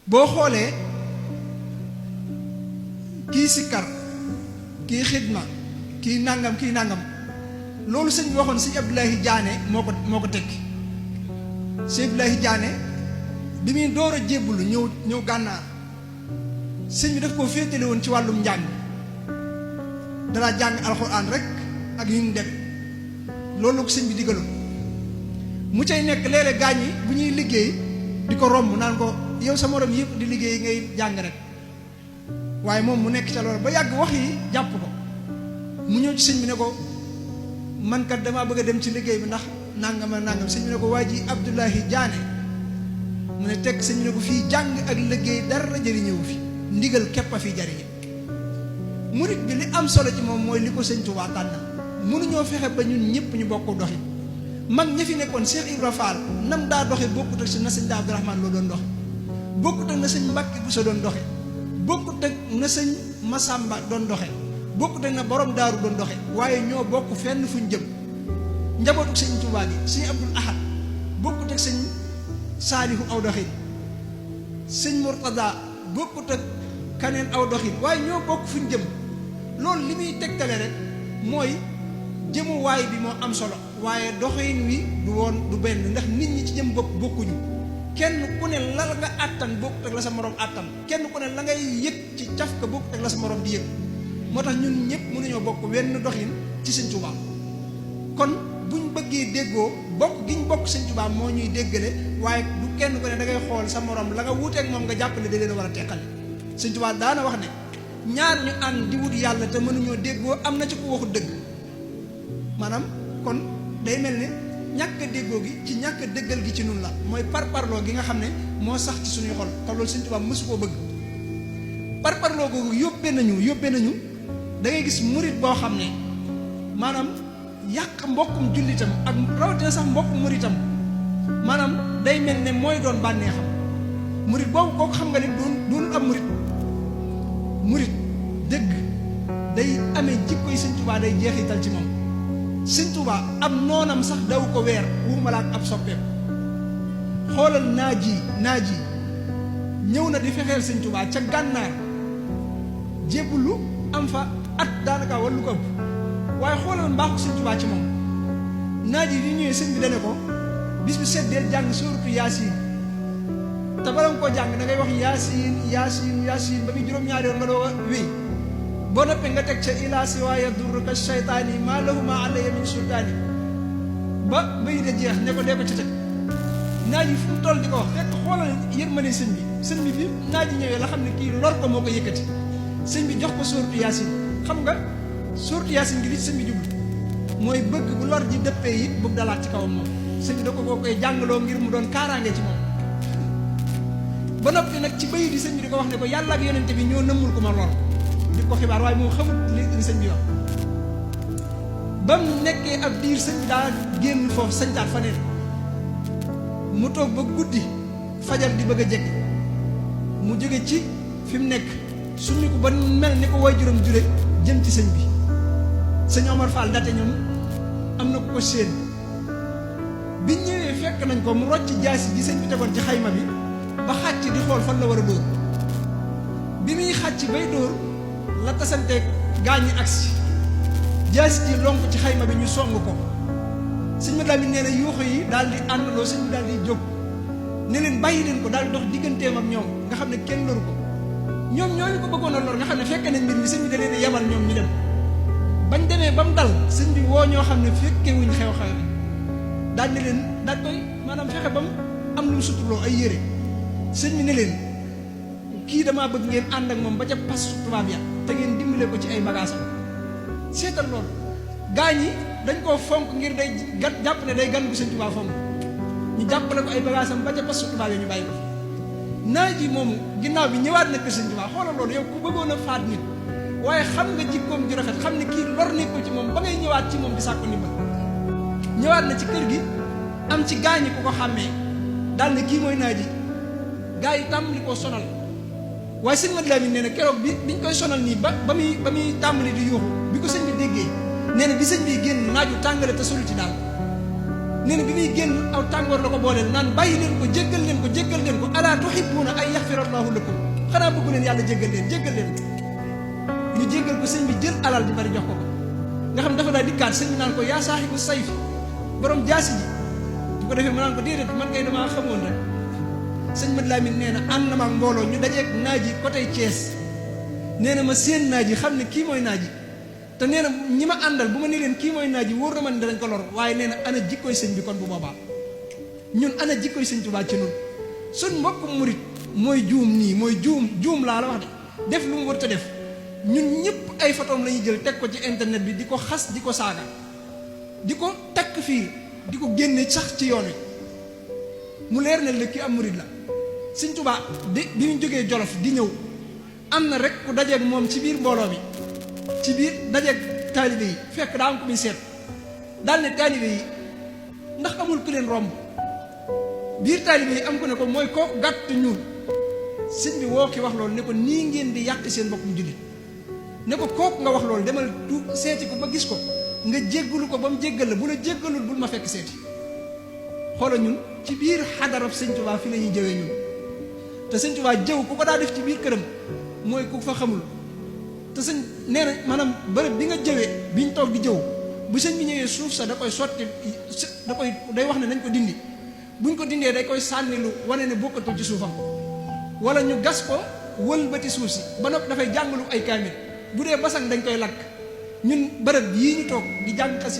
boo xoolee kii sikkar kii xidma kii nangam loolu sëñ bi waxoon sëñ Abdoulaye Diané moo ko tekki sëñ Abdoulaye Diané bi muy door a jébbalu ñëw gànnaar sëñ bi daf koo féetale woon ci wàllum njàng danaa jàng alxuraan rek ak yu ñu dem loolu ko sëñ bi digaloon mu cay nekk léeg-léeg gaañ yi bu ñuy liggéey di ko romb naan ko yow sa morom yëpp di liggéey ngay jàng rek waaye moom mu nekk ca loolu ba yàgg wax yi jàpp ko mu ñëw ci sëñ bi ne ko man kat damaa bëgg a dem ci liggéey bi ndax nangam ak nangam sëñ bi ne ko waa ji Abdoulaye Diané mu ne tekk sëñ bi ne ko fii jàng ak liggéey dara jëriñëwu fi ndigal képp a fi jariñe murit bi li am solo ci moom mooy li ko sëñ Tuubaa tànnal mënuñoo fexe ba ñun ñëpp ñu bokk doxi mag ña fi nekkoon Cheikh Ibra Fall nam daa doxe bokkut ak na sëñ Abdourahmane loo doon doxe bokkut ak na sëñ Mbàkke bu sa doon doxe bokkut ak na sëñ Masamba doon doxe bokkut ak na borom daaru doon doxe waaye ñoo bokk fenn fuñ jëm njabootu sëñ Tuubaa gi sëñ Abdul Ahad bokkut ak sëñ Saalihu aw doxin sëñ Murtada bokkut ak kaneen aw doxin waaye ñoo bokk fuñ jëm loolu li muy tegtale rek mooy jëmuwaay bi moo am solo waaye doxin wi du benn ndax nit ñi ci jëm bopp bokkuñu kenn ku ne la nga àttan bokkut ak la sa morom àttan kenn ku ne la ngay yëg ci caf ka bokkut ak la sa morom di yëg moo tax ñun ñëpp mënuñoo bokk wenn doxin ci sëñ Tuubaa kon buñ bëggee déggoo bokk giñ bokk sëñ Tuubaa moo ñuy déggale waaye du kenn ku ne da ngay xool sa morom la nga wuuteeg moom nga jàppale da leen a war a teqale sëñ Tuubaa daana wax ne ñaar ñu ànd di wut yàlla te mënuñoo déggoo am na ci ku waxu dëgg maanaam kon day mel ne ñàkk a déggoo gi ci ñàkk a dëggal gi ci nun la mooy parparloo gi nga xam ne moo sax ci suñuy xol te loolu sëñ Tuubaa mësu koo bëgg parparloo googu yóbbee nañu da ngay gis murit boo xam ne maanaam yàq mbokkum jullitam ak rawatina sax mbokkum muritam maanaam day mel ne mooy doon bànneexam murit boobu kooku xam nga ne doonul am murit dëgg day amee jikko yi sëñ Tuubaa day jeexital ci moom sëñ Tuubaa am noonam sax daw ko weer waxuma la ak ab soppeem xoolal naaji ñëw na di fexeel sëñ Tuubaa ca gànnaar jébbalu am fa at daanaka wala lu ko ëpp waaye xoolal mbaaxu sëñ Tuubaa ci moom naaji yi ñëwee sëñ bi dane ko bis bi seddeel jàng sóoratu Yaasiin te bala nga koo jàng da ngay wax Yaasiin ba muy juróom-ñaari yoon nga doo wéy boo noppee nga teg ca ilaa si waaye durruka shaytaani maa lahu maa alayya min sultaani ba bay de jeex ne ko dee ko ca teg naaj yi fu mu toll di ko wax fekk xoolal yërmande sëñ bi bi naaj yi ñëwee la xam ne kii lor ko moo ko yëkkati sëñ bi jox ko sóoratu Yaasin xam nga sóoratu Yaasin gi li sëñ bi jublu mooy bëgg bu lor ji dëppee it bu dalaat ci kawam moom sëñ bi da ko koy jàngaloo ngir mu doon kaaraange ci moom ba noppi nag ci bay di sëñ bi di ko wax ne ko yàlla ak yonente bi ñoo nëmmul ko ma lor di ko xibaar waaye moom xamut li sëñ bi wax ba mu nekkee ab diir sëñ bi daa génn foofu sañtaat fa neen mu toog ba guddi fajar di bëgg a jekki mu jóge ci fi mu nekk suñu ko ba mel ni ko waajuram jure jëm ci sëñ bi sëñ Omar Fall date ñoom am na ko séen biñ ñëwee fekk nañ ko mu rocc jaasi ji sëñ bi tegoon ci xayma bi ba xàcc di xool fan la war a dóor bi muy xàcc bay dóor la tasanteeg gaañi agsi jaasi ji lonk ci xayma bi ñu song ko sëñ ma daal nee na yuuxu yi daal di àndaloo sëñ bi daal di jóg ne leen bàyyi leen ko daal di dox digganteem ak ñoom nga xam ne kenn loru ko ñoom ñooñu ko bëggoon a lor nga xam ne fekke nañ mbir mi sëñ bi da leen a yebal ñoom ñu dem bañ demee ba mu dal sëñ bi woo ñoo xam ne fekke wuñ xew-xew bi daal ne leen daal koy maanaam fexe ba mu am lu mu suturloo ay yére sëñ bi ne leen kii damaa bëgg ngeen ànd ak moom ba ca pas tubaab ya te ngeen dimbale ko ci ay bagaasam seetal loolu gaañ yi dañ koo fonk ngir day jàpp ne day gan gu sëñ Tuubaa fonk ñu jàppale ko ay bagaasam ba ca pas tubaab ya ñu bàyyi ko fi naaj yi moomu ginnaaw bi ñëwaat na kër sëñ Tuubaa xoolal loolu yow ku bëggoon a faat nit waaye xam nga jikkoom ju rafet xam ne kii lor nekkul ci moom ba ngay ñëwaat ci moom di sàkku ndimbal ñëwaat na ci kër gi am ci gaañi ku ko xàmmee daal ne kii mooy naaj yi gaa yi tàmbali koo sonal waaye sëñ Mate Lamine nee na keroog biñ koy sonal nii ba muy tàmbali di yuuxu bi ko sëñ bi déggee nee na bi sëñ bi génn naaju tàngale te solu ci daal nee na bi muy génn aw tàngoor la ko booleel naan bàyyi leen ko jéggal leen ko alaa tuhibbuuna an yaxfira allahu xanaa bëggu leen yàlla jéggal leen ñu jéggal ko sëñ bi jël alal di bari jox ko nga xam dafa daal dikkaat sëñ bi naan ko yaa saaxibu sayf borom jaasi ji bu ko defee mu naan ko déedéet man kay damaa xamoon rek. sëñ Mat Lamin nee na ànd na ma ak mbooloo ñu dajeeg naaj yi côté Thiès nee na ma seen naaj yi xam ne kii mooy naaj yi te nee na ñi ma àndal bu ma ne leen kii mooy naaj yi wóor na ma ne danañ ko lor waaye nee na ana jikkooy sëñ bi kon bu boobaa ñun ana jikkooy sëñ Tuubaa ci nun suñ mbokk murit mooy juum nii mooy juum laa la wax de def lu mu war a def ñun ñëpp ay photom la ñuy jël teg ko ci internet bi di ko xas di ko saaga di ko takk fii di ko génne sax ci yoon wi mu leer na la kii am murit la sëñ Tuubaa bi ñu jógee Jolof di ñëw am na rek ku dajeeg moom ci biir mbooloo mi ci biir dajeeg taalibe yi fekk daa am ko muy seet daal ne taalibe yi ndax amul ku leen romb biir taalibe yi am ko ne ko mooy kooku gàtt ñuul sëñ bi woo ki wax loolu ne ko nii ngeen di yàq seen bopp mu jullit ne ko kooku nga wax loolu demal tu seeti ko ba gis ko nga jéggalu ko ba mu jéggal la bu la jéggalul bul ma fekk seeti xoola ñun ci biir xadarab sëñ Tuubaa fi la ñuy jëwee ñun te sëñ Tuubaa jëw ku ko daa def ci biir këram mooy ku fa xamul te sëñ nee na maanaam bërëb bi nga jëwee biñ toog di jëw bu sëñ bi ñëwee suuf sa da koy sotti day wax ne nañ ko dindi buñ ko dindee day koy sànni lu wane ne bokkatul ci suufam wala ñu gas ko wëlbati suuf si ba noppi dafay jàngalu ay kaamil bu dee basang dañ koy lakk ñun bërëb yii ñu toog di jàng xasi